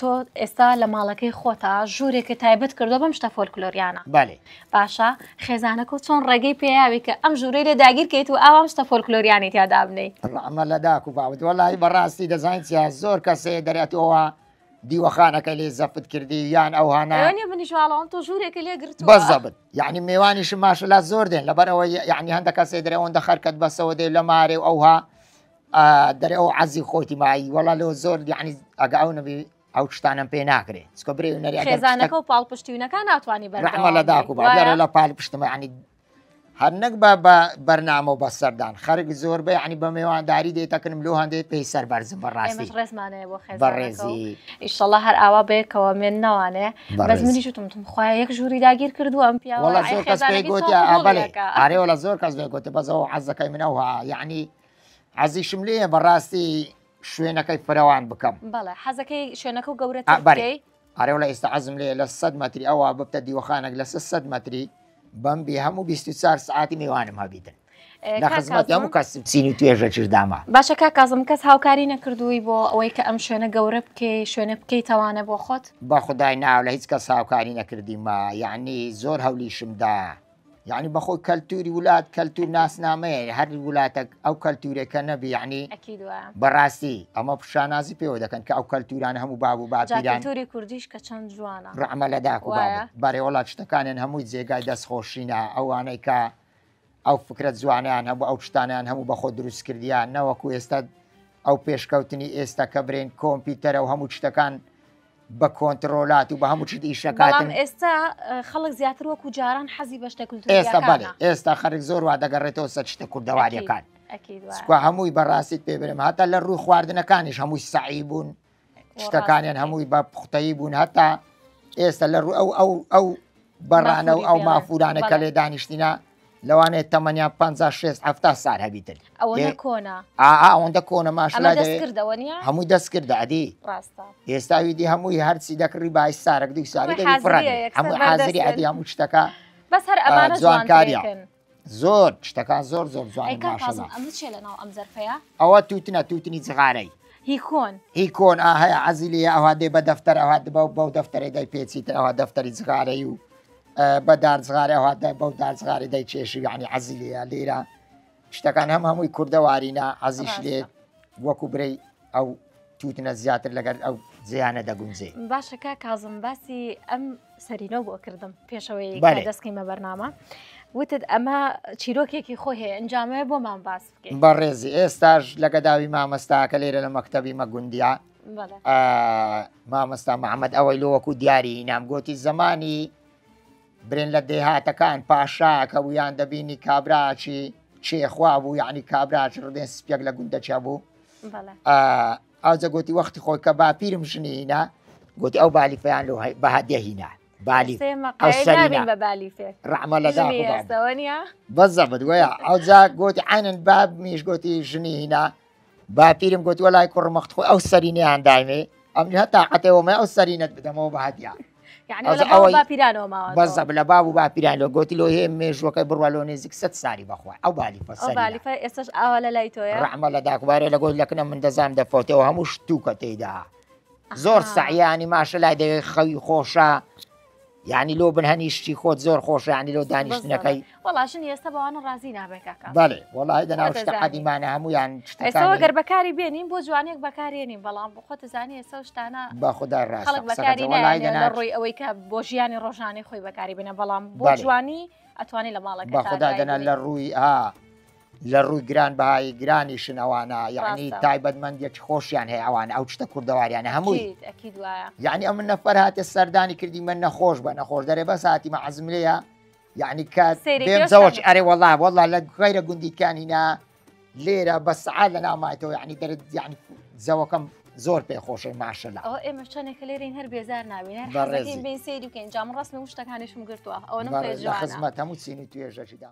تۆ ئێستا لە ماڵەکەی خۆتا ژوورێکت تایبەت کردووە بەم شتە فۆلکلۆریانە. بەلێ. باشە خێزانەکەو چۆن ڕێگەی پێیاوی کە ئەم ژوورەی لێ داگیر کەیت و ئاوا ئەم شتە فۆلکلۆریانەی تیا دابنێی؟ ڕەحمە لە داک و باوت وەڵاهی بەڕاستی دەزانی چیە زۆر کەس هەیە دەرێ ئەتۆ دیوەخانەکە لێ زەفت کردی یان ئەوهانا. ئەوە نیە منیش واڵا تۆ ژوورێکە لێ گرتووە. بەزەبت یعنی مێوانیشم ماشەلا زۆر دێن لەبەر ئەوە یعنی هەندە کەسێ دەرێ ئەوەندە خەرکەت بەسەوە دێ لە مارێ و ئەوها دەرێ ئەو عەزی خۆیتی مایی وەڵا لۆ زۆر یعنی ئەگە ئەو نەبی ئەو شتانم پێ ناکرێ چکە برێ نەری خێزانەکە و پاڵپشتیونەکە ناتوانانی بەرەمە لە داک و بابێ لە پاڵ پشتمە ینی هەر نەک بە بە بەرنامە و بە سەردان خەرک زۆر بە ینی بە مێوانداری دێتەکنم لۆ هەندێک پێی سەر بەرزم بەڕاستی ڕێزمانەیە بۆ بەڕێزی ئیشەڵا هەر ئاوا بەیەکەوە مێن نەوانێ بەس منیش وتم تم خوایە یەک ژووری داگیر کردووە ئەم پیاوە وەڵا زۆر کەس پێی گوتیا بەڵێ ئارێ وەڵا زۆر کەس پێی گوتە بەس ئەو حەزەکەی من ئەوها یعنی حەزیشم لێیە بەڕاستی شوێنەکەی فرەوان بکەم بەڵێ حەزەکەی شوێنەکە و گەورەتر بکەی ئارێ وەڵا ئێستا حەزم لێیە لە 100 مەتری ئەوە ببتە دیوەخانێک لە 300 مەتری بەم بێ هەموو 24 سعاتی میوانم هەبیتن لە خزمەتی هەموو کەس چین و توێژەکیش داما. باشە کاک کازم کەس هاوکاری نەکردووی بۆ ئەوەی کە ئەم شوێنە گەورە بکەی شوێنە بکەی تەوانە بۆ خۆت؟ بەخودای ناو لە هیچ کەس هاوکاری نەکردیمە یەعنی زۆر هەولیشم دا یەعنی بەخۆی کەلتوری ولات کەلتور ناسنامەیە هەر ولاتەک ئەو کەلتورێکە نەبی یەعنی ئەکید وایە. بەڕاستی ئەمە شانازی پێوە دەکەن کە ئەو کەلتورانە هەموو باب و جا باپیران کەلتوری کوردیش کە چەند جوانە. ڕەحمە لە داک و وایە؟ بابت بەرێ وەڵا شتەکانیان هەمووی جێگای دەستخۆشینە ئەوانەی کە ئەو فکرە جوانەیان هەبوو ئەو شتانیان هەموو بەخۆ دروست کردیان نەوەکو ئێستا ئەو پێشکەوتنی ئێستا کە برێن کۆمپیوتەرە و هەموو شتەکان بە کۆنتترۆلات و بە هەموو شت بەڵام ئیشەکاتن ئێستا خەڵک زیاتر وەکو جاران حەزی بە شتە ئێستا بەڵێ کولتوریەکانە ئێستا خەرک زۆر وا دەگەڕێتەوە سەر شتە ئەکید کوردەواریەکان ئەکید وایە سکوا هەمووی بەڕاستیت پێ برم هەتا لە ڕووی خواردنەکانیش هەمووی سەعی بوون شتەکانیان هەمووی بە پوختەیی بوون هەتا ئێستا لە ڕوو ئەو ئەو ئەو بەڕانە و ئەو مافورانە کە لێ دانیشتینە لەوانەیە تەمەنیان 50 60 70 سال هەبیتن ئەوەندە کۆنە ئەوەندە کۆنە ماشلا دەستکردەوە نیە هەمووی دەستکردە ئەدی ڕاستە ئێستا ویدی هەمووی هەرچی دەکڕی بای سارەک دوو ساری هەموو حازری ئەدی هەموو شتەکە بەس هەر ئەمانە جوانکاریە زۆر شتەکان زۆر زۆر جوانن ئەی کاک ماشەڵا. کازم ئەمە چیە لەناو ئەم زەرفەیە؟ ئەوە توتنە توتنی جغارەی. هی کۆن. هی کۆن ئا هەیە عەزی لێیە ئەوها دێ بە دەفتەر ئەوها بەو بەو دەفتەرەی دای پێچیتن ئەوها دەفتەری جغارەی و بە دار جغارە ئەوها دە بەو دار جغارەی دای کێشی یعنی عەزی لێیە لێرە شتەکان هەم هەمووی کوردەوارینە عەزیش لێ ڕاستە. وەکو برەی ئەو تووتنە زیاتر لەگەر ئەو جێیانە دەگونجێ. باشە کاک کازم باسی ئەم سەرینەو بۆ کردم پێشەوەی بەلێ. دەستکەیمە بەرنامە وتت ئەمە چیرۆکێکی خۆی هەیە ئەنجامەیە بۆمان باس بکەیت. بەڕێزی ئێستاش لەگە داوی مامەستاکە لێرە لە مەکتەبی مە گوندیا بەڵێ. مامەستا محەممەد ئەوەی لۆ وەکو دیاری هینام گۆتی زەمانی برێن لە دێهاتەکان پاشاک هەبوو یان دەبینی کابراکی چێخوا بوو یعنی کابراکی ڕدێن سپیەک لە گوندەچە بوو ئاجە گوتی وەختی خۆی کە باپیرم ژنی هینا گوتی ئەو بالیفیان لۆ بە هەدیە هینا بالی بە بالیفێ ڕەحمە لە بەزەبت وەیە ئەوجا گوتی عینن بابمیش گوتی ژنی هینا باپیرم گوتی وەلای کوڕم وەخت خۆی ئەو سەرینەیان دایمێ ئەمنی هەتا قەتەوەمە ئەو سەرینەت بدەمەوە بە هەدیە یعنی لە باو باپیرانەوە ماوە بەزە لە باب و باپیران لۆ گوتی لۆ هەیە مێژوەکەی بڕوا لۆ نێزیک سەد ساری بەخوا ئەو بالی ئەو بالیفە ئێستاش ئاوا لە لای تۆیە ڕەحمە لە داکبارێ لە گۆت لەکنە من دەزانم دەفەوتەوە هەموو شتوکە تێیدا زۆر سەعیانی ماشە لای دەوێت خەوی خۆشە یعنی لۆ بن هەنیشتی خۆت زۆر خۆشە یعنی لۆ دانیشتنەکەی وەڵا ژنی ئێستا بەوانە ڕازی نابێ کاکە بەڵێ وەڵی دەناو شتە قەدیمانە هەمویان ئێستا گەر بەکاری بێنین بۆ جوانێک بەکارێنین بەڵام بۆ خۆت زانی ئێستا شتانە بە خودای ڕاست خەڵک بەکاری نایەنێ لە ڕووی ئەوەی کە بۆ ژیانی ڕۆژانەی خۆی بەکاری بێنە بەڵام بۆ جوانی ئەتوانی لە ماڵەکە بەخدا دەنا لە ڕووی ئا لە ڕووی گران بەهای گرانیشن ئەوانە یعنی تایبەتمەندیەکی خۆشیان هەیە ئەوان ئەو شتە کوردەواریانە هەمووی یعنی ئەم من نەفەر هاتە سەردانی کردی من نەخۆش بە نەخۆش دەرێ بەس هاتیمە عەزم لێیە یعنی کە بێم زەوەش ئەرێ وەڵا وەڵا لە غیرە گوندیکانینا لێرە بە سعات لە ناو مایتەوە یعنی دەرت یعنی زەوەکەم زۆر پێ خۆشە ماشەلا ئەوە ئێمە چەندێکە لێرین هەر بێزار نابین هەر حەزەکەین بێین سەیری بکەین جا من ڕەسمی شتەکانیشم گرتووە ئەوەنەم پێ جوانە خزمەت هەموو چین و توێژەکی دام.